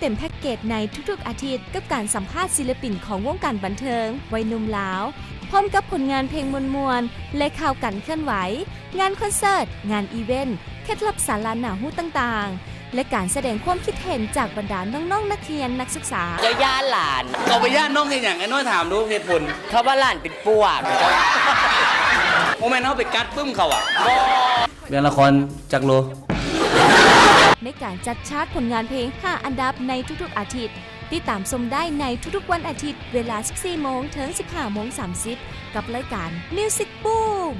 ເຕັມແພັກເກດໃນທຸກໆອາທິດ ກັບການສຳພາດສິລະປິນຂອງວົງການບັນເທີງ ໄວໜຸ່ມລາວ ພ້ອມກັບຜົນງານເພງມ່ວນໆ ແລະ ຂ່າວການເຄື່ອນໄຫວ, ງານຄອນເສີດ, ງານອີເວັນ, ເຄັດລັບສາລະໜ້າຮູ້ຕ່າງໆ ແລະ ການສະແດງຄວາມຄິດເຫັນຈາກບັນດານ້ອງໆນັກຮຽນນັກສຶກສາ. ເຈົ້າຢ້ານຫຼານ. ເຈົ້າໄປຢ້ານນ້ອງເຮັດຫຍັງ? ໄອ້ນ້ອຍຖາມດູ ເຫດຜົນ. ເຂົາວ່າຫຼານເປັນປວກ. ບໍ່ແມ່ນເຮົາໄປກັດປຶ້ມເຂົາຫວາ? ບໍ່. ວຽງລະຄອນຈັກໂລ? ໃນການຈັດຊາດຜົນງານເພງຫ້າອັນດັບໃນທຸກໆອາທິດ, ຕິດຕາມຊົມໄດ້ໃນທຸກໆວັນອາທິດ ເວລາສິບສີ່ໂມງເຖິງສິບຫ້າໂມງສາມສິບ ກັບລາຍການ Music Boom.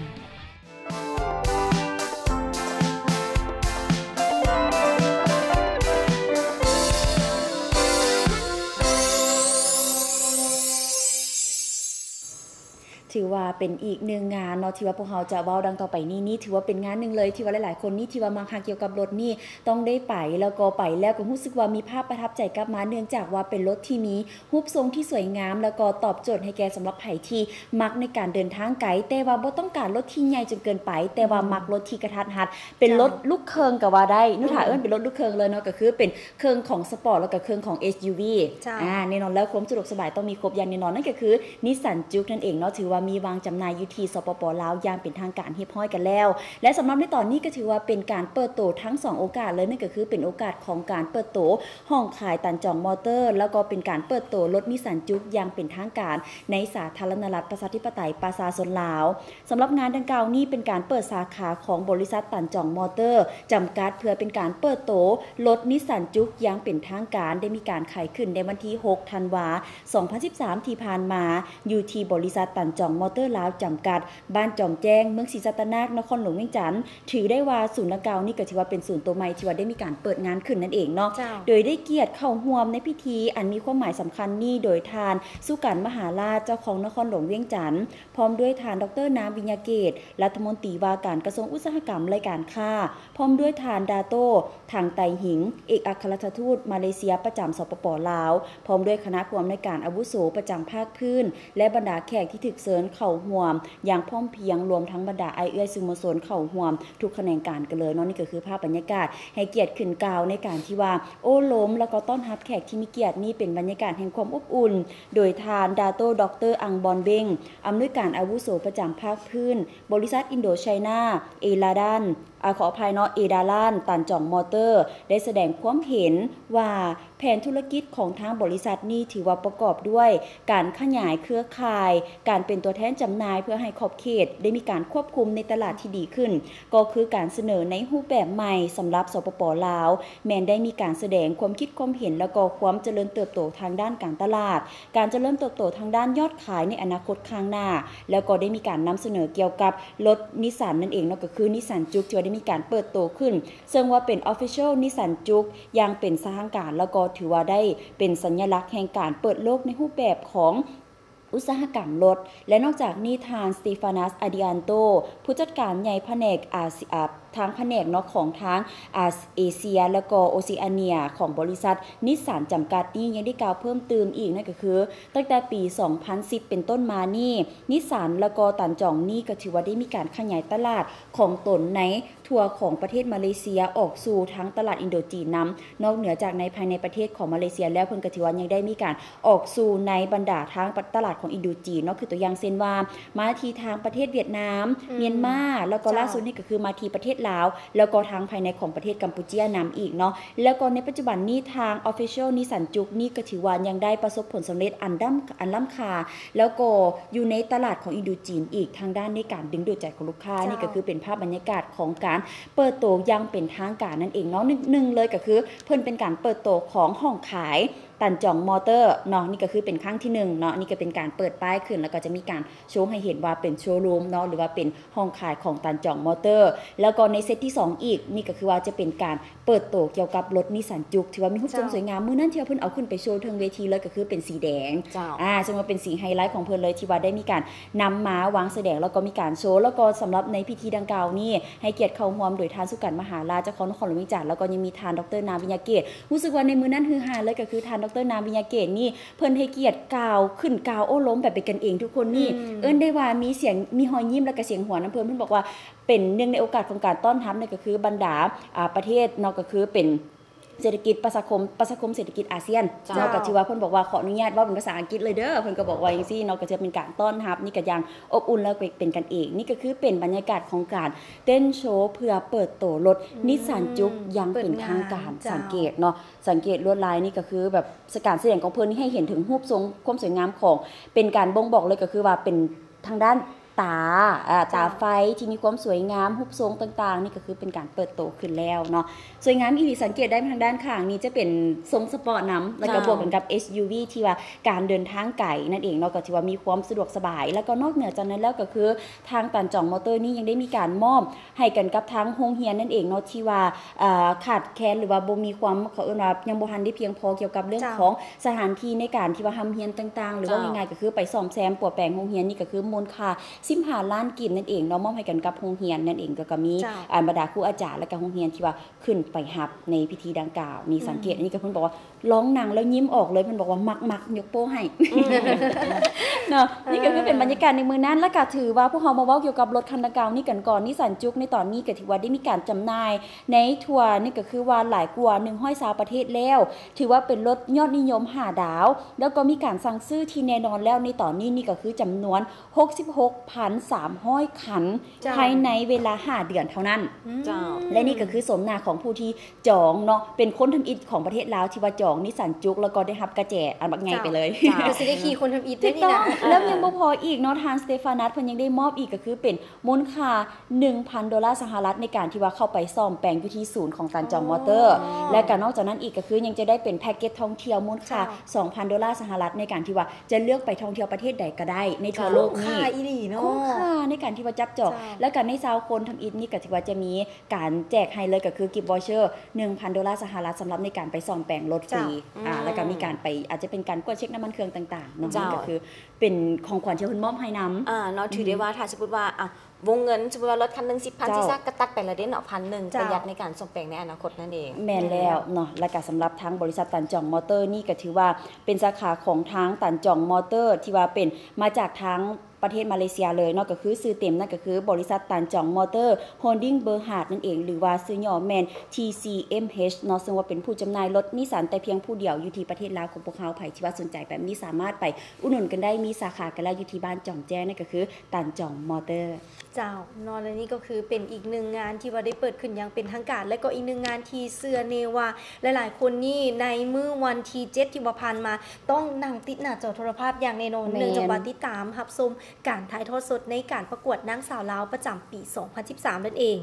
ຖືວ່າເປັນອີກໜຶ່ງງານເນາະ ທີ່ວ່າພວກເຮົາຈະເວົ້າດັ່ງຕໍ່ໄປນີ້, ນີ້ຖືວ່າເປັນງານໜຶ່ງເລີຍ ທີ່ວ່າຫຼາຍໆຄົນນີ້ ທີ່ວ່າມັກຮັກກ່ຽວກັບລົດນີ້ ຕ້ອງໄດ້ໄປ, ແລ້ວກໍໄປແລ້ວກໍຮູ້ສຶກວ່າມີພາບປະທັບໃຈກັບມາ, ເນື່ອງຈາກວ່າເປັນລົດທີ່ມີຮູບຊົງທີ່ສວຍງາມ ແລ້ວກໍຕອບໂຈດໃຫ້ແກ່ສຳລັບໃຜທີ່ມັກໃນການເດີນທາງໄກ, ແຕ່ວ່າບໍ່ຕ້ອງການລົດທີ່ໃຫຍ່ຈົນເກີນໄປ, ແຕ່ວ່າມັກລົດທີ່ກະທັດຮັດ, ເປັນລົດລູກເຄິ່ງກໍວ່າໄດ້. ນຸຖາເອີ້ນເປັນລົດລູກເຄິ່ງເລີຍເນາະ, ກໍຄືເປັນ ເຄິ່ງຂອງສະປອດ ແລ້ວກໍເຄິ່ງຂອງ ເອສຢູວີ. ເຈົ້າ. ອາ ແນ່ນອນແລ້ວ ຄວາມສະດວກສະບາຍຕ້ອງມີຄົບຢ່າງແນ່ນອນ, ນັ້ນກໍຄືນິສສັນຈຸກນັ້ນເອງເນາະ, ຖືວ່າມີວາງຈຳໜ່າຍຢູ່ທີ່ ສປປ ລາວ ຢ່າງເປັນທາງການຮຽບຮ້ອຍກັນແລ້ວ. ແລະ ສຳລັບໃນຕອນນີ້ກໍຖືວ່າເປັນການເປີດໂຕທັງສອງໂອກາດເລີຍ, ນັ້ນກໍຄືເປັນໂອກາດຂອງການເປີດໂຕຫ້ອງຂາຍຕັນຈອງມໍເຕີ ແລ້ວກໍເປັນການເປີດໂຕລົດນິສສັນຈຸກຢ່າງເປັນທາງການໃນສາທາລະນະລັດປະຊາທິປະໄຕປະຊາຊົນລາວ. ສຳລັບງານດັ່ງກ່າວນີ້ເປັນການເປີດສາຂາຂອງບໍລິສັດຕັນຈອງມໍເຕີຈຳກັດ ເພື່ອເປັນການເປີດໂຕລົດນິສສັນຈຸກຢ່າງເປັນທາງການ ໄດ້ມີການໄຂຂຶ້ນໃນວັນທີຫົກທັນວາ ສອງພັນສິບສາມ ທີ່ຜ່ານມາ ຢູ່ທີ່ບໍລິສັດຕັນຈອງມໍເຕີລາວຈຳກັດ ບ້ານຈອມແຈ້ງ ເມືອງສີສັດຕະນາກ ນະຄອນຫຼວງວຽງຈັນ. ຖືໄດ້ວ່າສູນດັ່ງກ່າວນີ້ກໍຖືວ່າເປັນສູນໂຕໃໝ່ທີ່ວ່າໄດ້ມີການເປີດງານຂຶ້ນນັ້ນເອງເນາະ. ເຈົ້າ. ໂດຍໄດ້ກຽດເຂົ້າຮ່ວມໃນພິທີອັນມີຄວາມໝາຍສຳຄັນນີ້ໂດຍທ່ານ ສຸກັນ ມະຫາລາດ ເຈົ້າຄອງນະຄອນຫຼວງວຽງຈັນ ພ້ອມດ້ວຍທ່ານ ດອກເຕີ ນາມ ວິຍະເກດ ລັດຖະມົນຕີວ່າການກະຊວງອຸດສາຫະກຳ ແລະ ການຄ້າ, ພ້ອມດ້ວຍທ່ານ ດາໂຕ ຖັງໄຕຫິງ ເອກອັກຄະລັດຖະທູດມາເລເຊຍປະຈຳ ສປປ ລາວ, ພ້ອມດ້ວຍຄະນະຜູ້ອຳນວຍການອາວຸໂສປະຈຳພາກພື້ນ ແລະ ບັນດາແຂກທີ່ຖືກເຊີນເຂົ້າຮ່ວມຢ່າງພ້ອມພຽງ, ລວມທັງບັນດາອ້າຍເອື້ອຍສື່ມວນຊົນເຂົ້າຮ່ວມທຸກຂະແໜງການກັນເລີຍເນາະ. ນີ້ກໍຄືພາບບັນຍາກາດໃຫ້ກຽດຂຶ້ນກ່າວໃນການທີ່ວ່າໂອ້ລົມ ແລ້ວກໍຕ້ອນຮັບແຂກທີ່ມີກຽດນີ້ ເປັນບັນຍາກາດແຫ່ງຄວາມອົບອຸ່ນ ໂດຍທ່ານ ດາໂຕ ດອກເຕີ ອັງ ບອນເບັງ ອຳນວຍການອາວຸໂສປະຈຳພາກພື້ນ ບໍລິສັດອິນໂດໄຊນາ ເອລາດານ ອາ ຂໍອະໄພເນາະ ເອດາລານ ຕັນຈອງມໍເຕີ ໄດ້ສະແດງຄວາມເຫັນວ່າ ແຜນທຸລະກິດຂອງທາງບໍລິສັດນີ້ຖືວ່າປະກອບດ້ວຍການຂະຫຍາຍເຄືອຂ່າຍ, ການເປັນຕົວແທນຈຳໜ່າຍເພື່ອໃຫ້ຂອບເຂດໄດ້ມີການຄວບຄຸມໃນຕະຫຼາດທີ່ດີຂຶ້ນ, ກໍຄືການສະເໜີໃນຮູບແບບໃໝ່ສຳລັບ ສປປ ລາວ ແມ່ນໄດ້ມີການສະແດງຄວາມຄິດຄວາມເຫັນ ແລ້ວກໍຄວາມຈະເລີນເຕີບໂຕທາງດ້ານການຕະຫຼາດ, ການຈະເລີນເຕີບໂຕທາງດ້ານຍອດຂາຍໃນອະນາຄົດຂ້າງໜ້າ, ແລ້ວກໍໄດ້ມີການນຳສະເໜີກ່ຽວກັບລົດນິສສັນນັ້ນເອງເນາະ, ກໍຄືນິສສັນຈຸກ ທີ່ວ່າໄດ້ມີການເປີດໂຕຂຶ້ນ ເຊິ່ງວ່າເປັນ Official ນິສສັນຈຸກຢ່າງເປັນສະທາງການ, ແລ້ວກໍຖືວ່າໄດ້ເປັນສັນຍະລັກແຫ່ງການເປີດໂລກໃນຮູບແບບຂອງອຸດສາຫະກຳລົດ. ແລະ ນອກຈາກນີ້ ທ່ານ ສະຕີຟານັສ ອາດິອັນໂຕ ຜູ້ຈັດການໃຫຍ່ພະແນກອາຊີ ອາ ທາງພະແນກເນາະ ຂອງທາງອາ ເອເຊຍ ແລ້ວກໍໂອເຊອາເນຍ ຂອງບໍລິສັດນິສສັນຈຳກັດນີ້ ຍັງໄດ້ກ່າວເພີ່ມຕື່ມອີກ, ນັ້ນກໍຄື ຕັ້ງແຕ່ປີສອງພັນສິບເປັນຕົ້ນມານີ້ ນິສສັນ ແລ້ວກໍຕັນຈອງນີ້ ກໍຖືວ່າໄດ້ມີການຂະຫຍາຍຕະຫຼາດຂອງຕົນໃນທົ່ວຂອງປະເທດມາເລເຊຍ ອອກສູ່ທັງຕະຫຼາດອິນໂດຈີນນຳ. ນອກເໜືອຈາກໃນພາຍໃນປະເທດຂອງມາເລເຊຍແລ້ວ, ເພິ່ນກໍຖືວ່າຍັງໄດ້ມີການອອກສູ່ໃນບັນດາທາງຕະຫຼາດຂອງອິນໂດຈີນເນາະ, ຄືຕົວຢ່າງເຊັ່ນວ່າ ມາທີ່ທາງປະເທດຫວຽດນາມ, ອືມ ມຽນມາ, ແລ້ວກໍ ເຈົ້າ ລ່າສຸດນີ້ກໍຄືມາທີ່ປະເທດລາວ, ແລ້ວກໍທາງພາຍໃນຂອງປະເທດກຳປູເຈຍນຳອີກເນາະ. ແລ້ວກໍໃນປັດຈຸບັນນີ້ ທາງ Official ນິສສັນຈຸກນີ້ ກໍຖືວ່າຍັງໄດ້ປະສົບຜົນສຳເລັດອັນດຳ ອັນລ້ຳຄ່າ, ແລ້ວກໍຢູ່ໃນຕະຫຼາດຂອງອິນໂດຈີນອີກ, ທາງດ້ານໃນການດຶງດູດໃຈຂອງລູກຄ້າ. ເຈົ້າ. ນີ້ກໍຄືເປັນພາບບັນຍາກາດຂອງການເປີດໂຕຢ່າງເປັນທາງການນັ້ນເອງເນາະ. ໜຶ່ງ ໜຶ່ງເລີຍກໍຄືເພິ່ນເປັນການເປີດໂຕຂອງຫ້ອງຂາຍ ຕັນຈອງມໍເຕີເນາະ, ນີ້ກໍຄືເປັນຄັ້ງທີໜຶ່ງເນາະ, ນີ້ກໍເປັນການເປີດປ້າຍຂຶ້ນ ແລ້ວກໍຈະມີການໂຊໃຫ້ເຫັນວ່າເປັນໂຊຣູມເນາະ ຫຼືວ່າເປັນຫ້ອງຂາຍຂອງຕັນຈອງມໍເຕີ. ແລ້ວກໍໃນເຊັດທີສອງອີກ, ນີ້ກໍຄືວ່າຈະເປັນການເປີດໂຕກ່ຽວກັບລົດນິສສັນຈຸກ ຖືວ່າມີຮູບຊົງ ເຈົ້າ ສວຍງາມ. ມື້ນັ້ນທີ່ວ່າເພິ່ນເອົາຂຶ້ນໄປໂຊເທິງເວທີເລີຍ ກໍຄືເປັນສີແດງ. ເຈົ້າ. ອ່າ ເຊິ່ງວ່າເປັນສີໄຮໄລຂອງເພິ່ນເລີຍ ທີ່ວ່າໄດ້ມີການນຳມາວາງສະແດງ ແລ້ວກໍມີການໂຊ. ແລ້ວກໍສຳລັບໃນພິທີດັ່ງກ່າວນີ້ ໃຫ້ກຽດເຂົ້າຮ່ວມໂດຍທ່ານ ສຸກັນ ມະຫາລາດ ເຈົ້າຄອງນະຄອນຫຼວງວຽງຈັນ ແລ້ວກໍຍັງມີທ່ານ ດອກເຕີ ນາມ ວິຍະເກດ. ຮູ້ສຶກວ່າໃນມື້ນັ້ນຮືຮາເລີຍ ກໍຄືທ່ານ ດອກເຕີ ນາມ ວິຍະເກດນີ້ ເພິ່ນໃຫ້ກຽດກ່າວຂຶ້ນ ກ່າວໂອ້ລົມແບບເປັນກັນເອງທຸກຄົນນີ້. ອືມ. ເອີ້ນໄດ້ວ່າມີສຽງ ມີຮອຍຍິ້ມ ແລ້ວກໍສຽງຫົວນຳເພິ່ນ. ເພິ່ນບອກວ່າເປັນໜຶ່ງໃນໂອກາດຂອງການຕ້ອນຮັບ ນັ້ນກໍຄືບັນດາ ອ່າ ປະເທດເນາະ ກໍຄືເປັນ ເສດຖະກິດປະຊາຄົມ ປະຊາຄົມເສດຖະກິດອາຊຽນ ເຈົ້າ ເນາະ ກໍຖືວ່າເພິ່ນບອກວ່າ ຂໍອະນຸຍາດເວົ້າເປັນພາສາອັງກິດເລີຍເດີ ເພິ່ນກໍບອກວ່າຈັ່ງຊີ້ເນາະ ກໍຖືວ່າເປັນການຕ້ອນຮັບ ນີ້ກໍຢ່າງອົບອຸ່ນ ແລ້ວກໍເປັນກັນເອງ. ນີ້ກໍຄືເປັນບັນຍາກາດຂອງການເຕັ້ນໂຊເພື່ອເປີດໂຕລົດ ອືມ ນິສສັນຈຸກຢ່າງເປັນທາງການ. ເປີດງານ ເຈົ້າ ສັງເກດເນາະ ສັງເກດລວດລາຍນີ້ກໍຄືແບບ ການສະແດງຂອງເພິ່ນນີ້ໃຫ້ເຫັນເຖິງຮູບຊົງຄວາມສວຍງາມຂອງ ເປັນການບົ່ງບອກເລີຍ ກໍຄືວ່າເປັນທາງດ້ານຕາ ເອີ ຕາ ເຈົ້າ ໄຟທີ່ມີຄວາມສວຍງາມ ຮູບຊົງຕ່າງໆ ນີ້ກໍຄືເປັນການເປີດໂຕຂຶ້ນແລ້ວເນາະ ສວຍງາມອີ່ຫຼີ. ສັງເກດໄດ້ທາງດ້ານຂ້າງນີ້ຈະເປັນຊົງສະປອດນຳ ແລ້ວກໍ ເຈົ້າ ບວກກັນກັບ ເອັສຢູວີ ທີ່ວ່າການເດີນທາງໄກນັ້ນເອງເນາະ ກໍຖືວ່າມີຄວາມສະດວກສະບາຍ ແລ້ວກໍນອກເໜືອຈາກນັ້ນແລ້ວ ກໍຄືທາງຕັນຈອງມໍເຕີນີ້ຍັງໄດ້ມີການມອບ ໃຫ້ກັນກັບທາງໂຮງຮຽນນັ້ນເອງເນາະ ທີ່ວ່າ ເອີ ຂາດແຄນ ຫຼືວ່າບໍ່ມີຄວາມ ເຂົາເອີ້ນວ່າຍັງບໍ່ທັນໄດ້ພຽງພໍກ່ຽວກັບເລື່ອງ ເຈົ້າ ຂອງສະຖານທີ່ໃນການທີ່ວ່າຮ່ຳຮຽນຕ່າງໆ ຫຼືເວົ້າ ເຈົ້າ ງ່າຍໆກໍຄືໄປສ້ອມແຊມປົວແປງໂຮງຮຽນ ນີ້ກໍຄືມູນຄ່າສິບຫ້າລ້ານກີບນັ້ນເອງເນາະ ມອບໃຫ້ກັນກັບໂຮງຮຽນນັ້ນເອງ ແລ້ວກໍມີ ເຈົ້າ ອາ ບັນດາຄູອາຈານ ແລ້ວກໍໂຮງຮຽນທີ່ວ່າຂຶ້ນໄປຮັບໃນພິທີດັ່ງກ່າວນີ້. ອືມ ສັງເກດ ອັນນີ້ກໍເພິ່ນບອກວ່າ ລອງນັ່ງແລ້ວຍິ້ມອອກເລີຍ ເພິ່ນບອກວ່າມັກໆ ຍົກໂປ້ໃຫ້ ອືມ ເນາະ. ເອີ ນີ້ກໍຄືເປັນບັນຍາກາດໃນມື້ນັ້ນ ແລ້ວກໍຖືວ່າພວກເຮົາມາເວົ້າກ່ຽວກັບລົດຄັນດັ່ງກ່າວນີ້ກັນກ່ອນ. ນິສສັນຈຸກໃນຕອນນີ້ກໍຖືວ່າໄດ້ມີການຈຳໜ່າຍໃນທົ່ວ ນີ້ກໍຄືວ່າຫຼາຍກວ່າໜຶ່ງຮ້ອຍຊາວປະເທດແລ້ວ ຖືວ່າເປັນລົດຍອດນິຍົມຫ້າດາວ ແລ້ວກໍມີການສັ່ງຊື້ທີ່ແນ່ນອນແລ້ວໃນຕອນນີ້ ນີ້ກໍຄືຈຳນວນຫົກສິບຫົກພັນສາມຮ້ອຍຄັນ ເຈົ້າ ພາຍໃນເວລາຫ້າເດືອນເທົ່ານັ້ນ. ອືມ ເຈົ້າ ແລະນີ້ກໍຄືໂສມໜ້າຂອງຜູ້ທີ່ ຈອງເນາະ ເປັນຄົນທຳອິດຂອງປະເທດລາວທີ່ວ່າຈອງນິສສັນຈຸກ ແລ້ວກໍໄດ້ຮັບກະແຈອັນບັກໃຫຍ່ໄປເລີຍ. ເຈົ້າ ເຈົ້າ ກໍຊິໄດ້ຂີ່ຄົນທຳອິດເດ້ນີ້ນະ. ຖືກຕ້ອງ ເອີ ແລ້ວຍັງບໍ່ພໍອີກເນາະ ທາງ Stefan Nath ເພິ່ນຍັງໄດ້ມອບອີກ ກໍຄືເປັນມູນຄ່າໜຶ່ງພັນໂດລາສະຫະລັດ ໃນການທີ່ວ່າເຂົ້າໄປສ້ອມແປງຢູ່ທີ່ສູນຂອງຕັນຈອງມໍເຕີ ອໍ ແລະກໍນອກຈາກນັ້ນອີກ ກໍຄືຍັງຈະໄດ້ເປັນແພັກເກັດທ່ອງທ່ຽວມູນຄ່າ ເຈົ້າ ສອງພັນໂດລາສະຫະລັດ ໃນການທີ່ວ່າຈະເລືອກໄປທ່ອງທ່ຽວປະເທດໃດກໍໄດ້ໃນທົ່ວໂລກນີ້. ຄຸ້ມຄ່າອີ່ຫຼີເນາະ ຄຸ້ມຄ່າໃນການທີ່ວ່າຈັບຈອງ. ເຈົ້າ ແລ້ວກໍໃນຊາວຄົນທຳອິດນີ້ ກໍຖືວ່າຈະມີ ການແຈກໃຫ້ເລີຍ ກໍຄືກິບວອຍເຊີໜຶ່ງພັນໂດລາສະຫະລັດ ສຳລັບໃນການໄປສ້ອມແປງລົດຟຣີ ເຈົ້າ ອາ ອືມ ແລ້ວກໍມີການໄປ ອາດຈະເປັນການກວດເຊັກນ້ຳມັນເຄື່ອງຕ່າງໆເນາະ. ເຈົ້າ ກໍຄືເປັນຂອງຂວັນທີ່ເພິ່ນມອບໃຫ້ນຳ. ອາ ເນາະ ອືມ ຖືໄດ້ວ່າຖ້າສົມມຸດວ່າ ອາ ວົງເງິນ ສົມມຸດວ່າລົດຄັນໜຶ່ງສິບພັນ ເຈົ້າ ຊິຊະ ກໍຕັດໄປແລ້ວເດ້ເນາະ ພັນໜຶ່ງ ເຈົ້າ ປະຢັດໃນການສ້ອມແປງໃນອະນາຄົດນັ້ນເອງ. ແມ່ນແລ້ວເນາະ ແລ້ວກໍສຳລັບທາງບໍລິສັດຕັນຈອງມໍເຕີນີ້ ກໍຖືວ່າເປັນສາຂາຂອງທາງຕັນຈອງມໍເຕີ ທີ່ວ່າເປັນມາຈາກທາງ ປະເທດມາເລເຊຍເລີຍເນາະ ກໍຄືຊື່ເຕັມນັ້ນກໍຄື ບໍລິສັດຕັນຈອງມໍເຕີໂຮນດິງເບີຫາດນັ້ນເອງ ຫຼືວ່າຊື່ຫຍໍ້ແມ່ນ ທີຊີເອັມເອັຊ ເນາະ ເຊິ່ງວ່າເປັນຜູ້ຈຳໜ່າຍລົດນິສສັນແຕ່ພຽງຜູ້ດຽວຢູ່ທີ່ປະເທດລາວຂອງພວກເຮົາ. ໃຜທີ່ວ່າສົນໃຈແບບນີ້ສາມາດໄປອຸດໜູນກັນໄດ້ ມີສາຂາກັນແລ້ວຢູ່ທີ່ບ້ານຈອມແຈ້ງ ນັ້ນກໍຄືຕັນຈອງມໍເຕີ. ເຈົ້າ ເນາະ ແລະນີ້ກໍຄືເປັນອີກໜຶ່ງງານທີ່ວ່າໄດ້ເປີດຂຶ້ນຢ່າງເປັນທາງການ ແລະກໍອີກໜຶ່ງງານທີ່ເຊື່ອແນ່ວ່າຫຼາຍໆຄົນນີ້ໃນມື້ວັນທີເຈັດທີ່ວ່າຜ່ານມາ ຕ້ອງນັ່ງຕິດໜ້າຈໍໂທລະພາບຢ່າງແນ່ນອນ ແມ່ນ ເນື່ອງຈາກວ່າຕິດຕາມຮັບຊົມ ການຖ່າຍທອດສົດໃນການປະກວດນາງສາວລາວປະຈຳປີສອງພັນສິບສາມນັ້ນເອງ.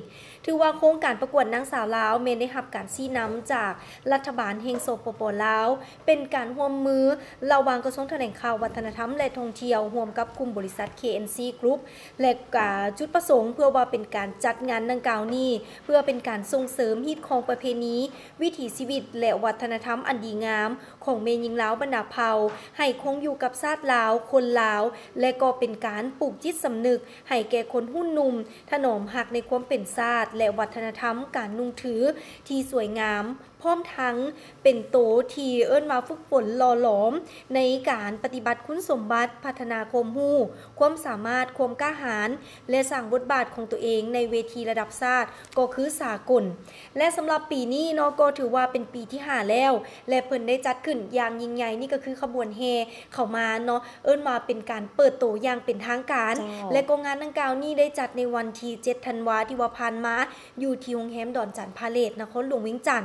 ຖືວ່າໂຄງການປະກວດນາງສາວລາວແມ່ນໄດ້ຮັບການຊີ້ນຳຈາກລັດຖະບານແຫ່ງ ສປປ ລາວ, ເປັນການຮ່ວມມືລະຫວ່າງກະຊວງຖະແຫຼງຂ່າວ, ວັດທະນະທຳ ແລະ ທ່ອງທ່ຽວ ຮ່ວມກັບກຸ່ມບໍລິສັດ ເຄເອັນຊີ ກຣຸບ ແລະ ກະຈຸດປະສົງເພື່ອວ່າເປັນການຈັດງານດັ່ງກ່າວນີ້ ເພື່ອເປັນການສົ່ງເສີມຮີດຄອງປະເພນີ, ວິຖີຊີວິດ ແລະ ວັດທະນະທຳອັນດີງາມ ຂອງແມ່ຍິງລາວບັນດາເຜົ່າ ໃຫ້ຄົງຢູ່ກັບຊາດລາວ, ຄົນລາວ ແລະ ກໍເປັນການປູກຈິດສຳນຶກໃຫ້ແກ່ຄົນຮຸ່ນໜຸ່ມ ຖະໜອມຮັກໃນຄວາມເປັນຊາດ ແລະ ວັດທະນະທຳການນຸ່ງຖືທີ່ສວຍງາມ, ພ້ອມທັງເປັນໂຕທີ່ເອີ້ນວ່າຝຶກຝົນຫຼໍ່ຫຼອມໃນການປະຕິບັດຄຸນສົມບັດ, ພັດທະນາຄວາມຮູ້, ຄວາມສາມາດ, ຄວາມກ້າຫານ ແລະ ສ້າງບົດບາດຂອງຕົວເອງໃນເວທີລະດັບຊາດ ກໍຄືສາກົນ. ແລະ ສຳລັບປີນີ້ເນາະ ກໍຖືວ່າເປັນປີທີຫ້າແລ້ວ ແລະ ເພິ່ນໄດ້ຈັດຂຶ້ນຢ່າງຍິ່ງໃຫຍ່ ນີ້ກໍຄືຂະບວນແຫ່ເຂົ້າມາເນາະ ເອີ້ນວ່າເປັນການເປີດໂຕຢ່າງເປັນທາງການ ເຈົ້າ ແລະ ກໍງານດັ່ງກ່າວນີ້ໄດ້ຈັດໃນວັນທີເຈັດທັນວາທີ່ວ່າຜ່ານມາ ຢູ່ທີ່ໂຮງແຮມດອນຈັນພາເລດ ນະຄອນຫຼວງວຽງຈັນ.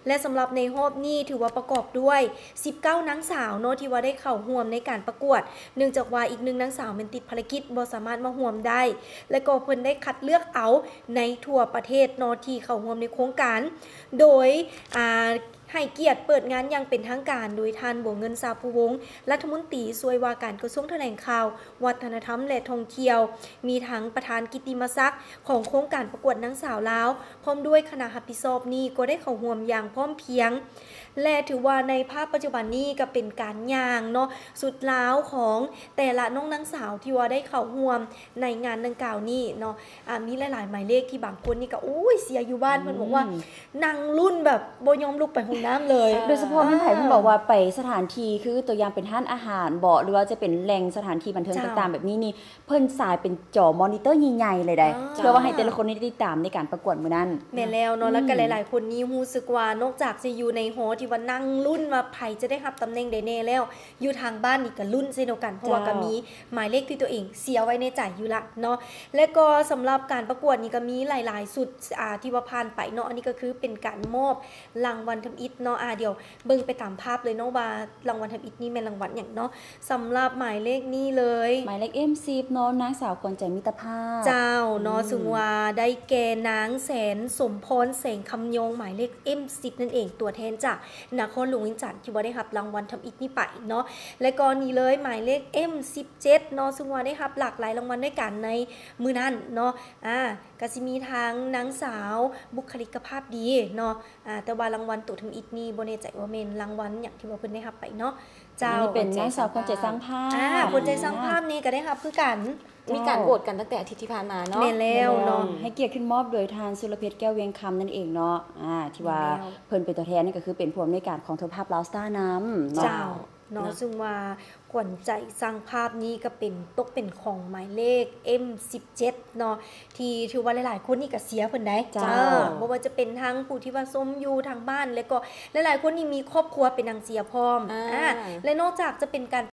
ແລະ ສຳລັບໃນຮອບນີ້ຖືວ່າປະກອບດ້ວຍສິບເກົ້ານາງສາວເນາະ ທີ່ວ່າໄດ້ເຂົ້າຮ່ວມໃນການປະກວດ ເນື່ອງຈາກວ່າອີກໜຶ່ງນາງສາວແມ່ນຕິດພາລະກິດ ບໍ່ສາມາດມາຮ່ວມໄດ້ ແລະ ກໍເພິ່ນໄດ້ຄັດເລືອກເອົາໃນທົ່ວປະເທດເນາະ ທີ່ເຂົ້າຮ່ວມໃນໂຄງການ ໂດຍ ອາ ໃຫ້ກຽດເປີດງານຢ່າງເປັນທາງການໂດຍທ່ານ ບົວເງິນ ຊາພູວົງ ລັດຖະມົນຕີຊ່ວຍວ່າການກະຊວງຖະແຫຼງຂ່າວ, ວັດທະນະທຳ ແລະ ທ່ອງທ່ຽວ, ມີທັງປະທານກິດຕິມະສັກຂອງໂຄງການປະກວດນາງສາວລາວ ພ້ອມດ້ວຍຄະນະຮັບຜິດຊອບນີ້ກໍໄດ້ເຂົ້າຮ່ວມຢ່າງພ້ອມພຽງ ແລະ ຖືວ່າໃນພາບປັດຈຸບັນນີ້ກໍເປັນການຍ່າງເນາະ ຊຸດລາວຂອງແຕ່ລະນ້ອງນາງສາວທີ່ວ່າໄດ້ເຂົ້າຮ່ວມໃນງານດັ່ງກ່າວນີ້ເນາະ ອາ ມີຫຼາຍໆໝາຍເລກທີ່ບາງຄົນນີ້ກໍ ໂອ້ຍ ເຊຍຢູ່ບ້ານ ເພິ່ນບອກວ່າ ອືມ ນັ່ງລຸ້ນແບບບໍ່ຍອມລຸກໄປໂຮງ ນຳເລີຍ ໂດຍສະເພາະແມ່ນໃຜເພິ່ນບອກວ່າໄປສະຖານທີ່ ຄືຕົວຢ່າງເປັນຮ້ານອາຫານເບາະ ຫຼືວ່າຈະເປັນແຫຼ່ງສະຖານທີ່ບັນເທີງຕ່າງໆແບບນີ້ນີ້ ເພິ່ນສາຍເປັນຈໍມໍນິເຕີໃຫຍ່ໆເລີຍໃດ ເພື່ອວ່າໃຫ້ແຕ່ລະຄົນໄດ້ຕິດຕາມໃນການປະກວດມື້ນັ້ນ. ແມ່ນແລ້ວເນາະ ແລ້ວກໍຫຼາຍໆຄົນນີ້ຮູ້ສຶກວ່ານອກຈາກຈະຢູ່ໃນຫໍທີ່ວ່ານັ່ງລຸ້ນວ່າໃຜຈະໄດ້ຮັບຕຳແໜ່ງໃດແດ່ແລ້ວ ຢູ່ທາງບ້ານນີ້ກໍລຸ້ນເຊັ່ນດຽວກັນ ເພາະວ່າກໍມີໝາຍເລກທີ່ຕົວເອງເຊຍໄວ້ໃນໃຈຢູ່ລະເນາະ. ແລະກໍສຳລັບການປະກວດນີ້ກໍມີຫຼາຍໆຊຸດ ອ່າ ທີ່ວ່າຜ່ານໄປເນາະ ອັນນີ້ກໍຄືເປັນການມອບລາງວັນທຳອິດເນາະ ອ່າ ດຽວເບິ່ງໄປຕາມພາບເລີຍເນາະວ່າລາງວັນທຳອິດນີ້ແມ່ນລາງວັນຫຍັງເນາະ. ສຳລັບໝາຍເລກນີ້ເລີຍ ໝາຍເລກ ເອັມສິບ ເນາະ ນາງສາວຂວັນໃຈ ມິດຕະພາບ ເຈົ້າເນາະ ອືມ ຊຶ່ງວ່າໄດ້ແກ່ນາງແສນ ສົມພອນ ແສງຄຳຍອງ ໝາຍເລກ ເອັມສິບ ນັ້ນເອງ ຕົວແທນຈາກນະຄອນຫຼວງວຽງຈັນ ທີ່ວ່າໄດ້ຮັບລາງວັນທຳອິດນີ້ໄປເນາະ. ແລະກໍນີ້ເລີຍ ໝາຍເລກ ເອັມສິບເຈັດ ເນາະ ຊຶ່ງວ່າໄດ້ຮັບຫຼາກຫຼາຍລາງວັນດ້ວຍກັນໃນມື້ນັ້ນເນາະ ອ່າ ກໍຊິມີທັງນາງສາວບຸກຄະລິກະພາບດີເນາະ ອ່າ ແຕ່ວ່າລາງວັນໂຕທຳອິດນີ້ບໍ່ແນ່ໃຈວ່າແມ່ນລາງວັນຫຍັງທີ່ວ່າເພິ່ນໄດ້ຮັບໄປເນາະ. ເຈົ້າ ອັນນີ້ເປັນນາງສາວຂວັນໃຈສ້າງພາບ ອ່າ ຂວັນໃຈສ້າງພາບນີ້ກໍໄດ້ຮັບຄືກັນ ເຈົ້າ ມີການໂຫວດກັນຕັ້ງແຕ່ອາທິດທີ່ຜ່ານມາເນາະ ແມ່ນແລ້ວເນາະ ແມ່ນແລ້ວ ໃຫ້ກຽດຂຶ້ນມອບໂດຍທ່ານ ສຸລະເພັດ ແກ້ວວຽງຄຳ ນັ້ນເອງເນາະ ອ່າ ທີ່ວ່າ ແມ່ນແລ້ວ ເພິ່ນເປັນຕົວແທນ ກໍຄືເປັນຜູ້ອຳນວຍການຂອງໂທລະພາບລາວສະຕານຳເນາະ ເຈົ້າເນາະ ເນາະ ຊຶ່ງວ່າຂວັນໃຈສ້າງພາບນີ້ກໍເປັນ ຕົກເປັນຂອງໝາຍເລກ ເອັມສິບເຈັດ ເນາະ ທີ່ຖືວ່າຫຼາຍໆຄົນນີ້ກໍເຊຍເພິ່ນໄດ໋ ເຈົ້າ ເອີ ບໍ່ວ່າຈະເປັນທັງຜູ້ທີ່ວ່າຊົມຢູ່ທາງບ້ານ ແລ້ວກໍຫຼາຍໆຄົນນີ້ມີຄອບຄົວເປັນນາງເຊຍພ້ອມ ອ່າ ອ່າ ແລະນອກຈາກຈະເປັນການ